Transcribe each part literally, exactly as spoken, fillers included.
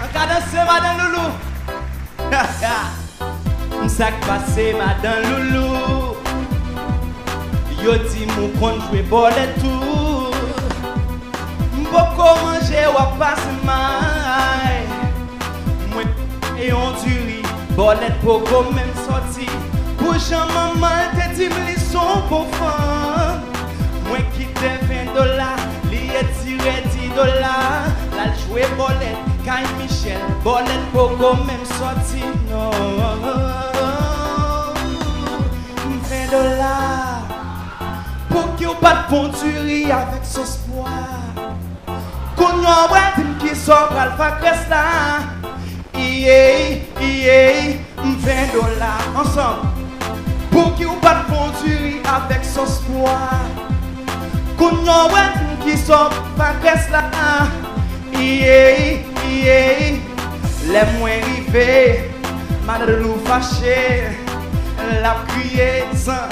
An ka danse, madan Loulou. M sa k pase, madan Loulou. Yo di m ou konn jwe bòlèt tou. M poko manje, w ap pase may. Mwen peye yon diri, bòlèt poko menm sòti. Pou jan manman l te di m li s on bon fanm. Mwen kite ven dola, li etire di dola. L al jwe bòlèt kay Michèl, bòlèt poko menm sòti non. M ven dola. Pouki w pa t fon diri avèk sòs pwa? Kounye a w pral di m kisa w pral fè ak rès la. Iyey, iyey, m ven dola. Ansanm. Pouki w pa t fon diri avèk sòs pwa? Kounye a w pral di m kisa w fè ak rès la. Iyey, iyey, lè mwen rive, madan Loulou fache. L ap kriye san,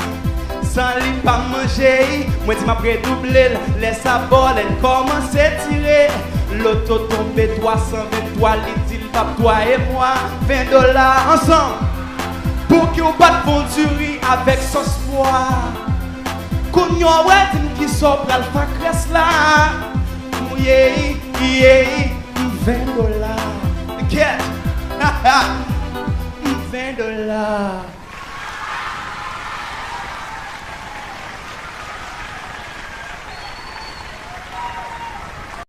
san li pa manje. Mwen di m ap redouble l. Lè sa bòlèt kòmanse tire. Loto tonbe twa san venntwa, li di l p ap twaye mwa. Ven dola ansanm. Pouki w pa t fon diri avèk sòs pwa? Kounye a w pral di m kisa w pral fè ak rès la. Iyey, iyey, m ven dola. Kèt. M ven dola.